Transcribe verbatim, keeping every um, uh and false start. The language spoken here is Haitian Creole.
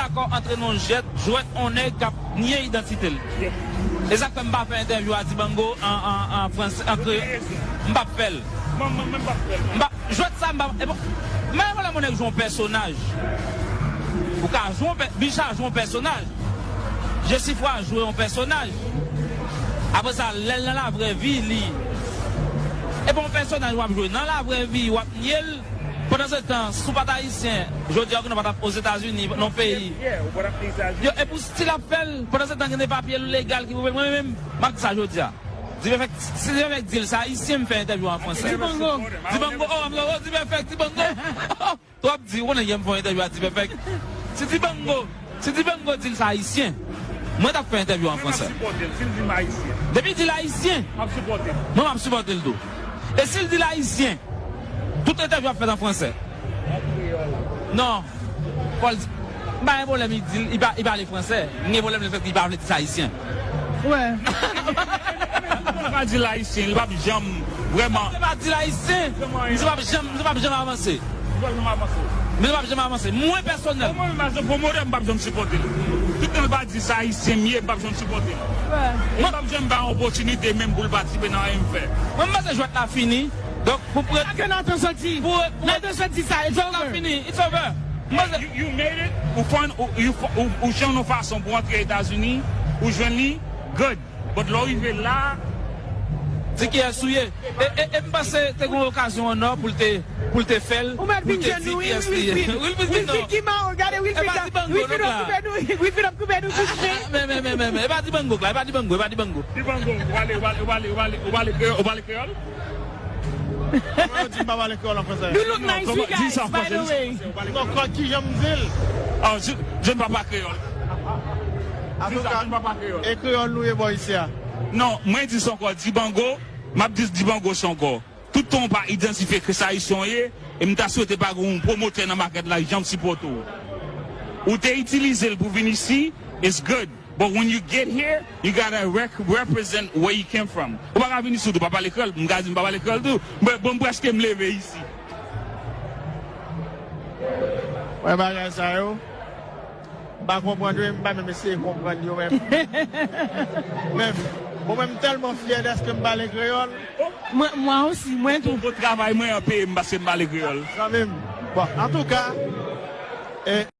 dakò antre nan yon jwèt, jwèt yon nèg k ap nye idantite l. E sa k fè m pa fè entèvyou a Dibango an, an, an fransè, an kreyòl. M p ap fè l. Mwen, mwen, mwen, m p ap fè l. M p ap, jwèt sa, m p ap, e bon, men yon pwoblèm yon nèg jwe yon pèsonaj. Ou ka jwe yon pè-, Bicha jwe yon pèsonaj. Jesifwa jwe yon pèsonaj. Apre sa, lè l nan lavrè vi li, e bon, yon pèsonaj w ap jwe. Nan lavrè vi, w ap nye l. Pandan se tan, si w pa t ayisyen, jodi a ou konnen w pa t ap Ozetazini, nan yon peyi. Yo, epi w still ap fè l, pandan se tan gen de papye legal ki pwouve l. Mwen menm, m ap di sa jodi a. Dipèfèk, si Dipèfèk di l se ayisyen, m fè entèvyou an fransè. Dibango. Dibango, oh, oh, Dipèfèk, Dibango. Twòp di, ou konnen yè m fè yon entèvyou a Dipèfèk. Si Dibango, si Dibango di l se ayisyen, mwen t ap fè entèvyou an fransè. Mwen m ap sipòte l, si l di m ayisyen. Depi l di l ayisyen, m ap sipòte l. Mwen m ap sipòte l tou. E si l di l ayisyen, tout entèvyou ap fèt an fransè. Non. Fò l di, m pa gen pwoblèm, li di, li pa, li pale fransè. M gen pwoblèm lefèt ke li pa vle di se ayisyen. Wè. Li pa di l ayisyen, li p ap janm vrèman. Se pa di l ayisyen. Misye p ap janm, misye p ap janm avanse. Li p ap janm avanse. Misye p ap janm avanse. Mwen pèsonèl. Mwen menm, as a promoter, m p ap janm sipòte l. Toutan l pa di se ayisyen m ye, m p ap janm sipòte l. Wè. E m p ap janm ba yon opòtinite menm pou l patisipe nan anyen m fè. Mwen, m panse jwèt la fini. Donk, pou prè. Sa ke Nathan sot di. Pou, pou Nathan sot di sa, it's over. Jwèt la fini. It's over. Mwen, you, you made it. Ou fè, ou, you, ou, ou jwenn yon fason pou antre Etazini, ou jwenn li, good. But lè w rive la, di kiyès ou ye. E, e, e m panse te gen yon okazyon an nò pou l te, pou l te fè l, pou l te di kiyès li ye. Wilfried Gimao, gade Wilfried la. Wilfried ap koupe nou, Wilfried ap koupe nou tou. Men, men, men, men, men, e pa Dibango la, e pa Dibango, e pa Dibango. Dibango, ou pale, ou pale, ou pale, ou pale, ou pale kreyòl, ou pale kreyòl? Kòman yo di m pa pale kreyòl an fransè? You look nice, you guys, by the way. Non, kò, kijan m di l? Oh, je, je ne parle pas créole. Antouka, e kreyòl nou ye bò isi a. Non, mwen di sa ankò, Dibango, m ap di Dibango sa ankò. Toutan w pa idantifye ke se ayisyen w ye, e m ta swete pa gen yon pwomotè nan makèt la ki janm sipòte w. Ou te itilize l pou vin isi, it's good. But when you get here, you gotta rec-, represent where you came from. Ou pa ka vin isi tou pa pale kreyòl, m ka di m pa pale kreyòl tou. Mwen, bon, m prèske m leve isi. Wè bagay sa yo. M pa konprann yo, e m pa menm eseye konprann yo menm. Men, bon, mwen, m tèlman fyè dèske m pale kreyòl. Mwen, mwen osi, mwen tou. Bon, bon travay mwen an peye m paske m pale kreyòl. Zanmi m. Bon, antouka, e,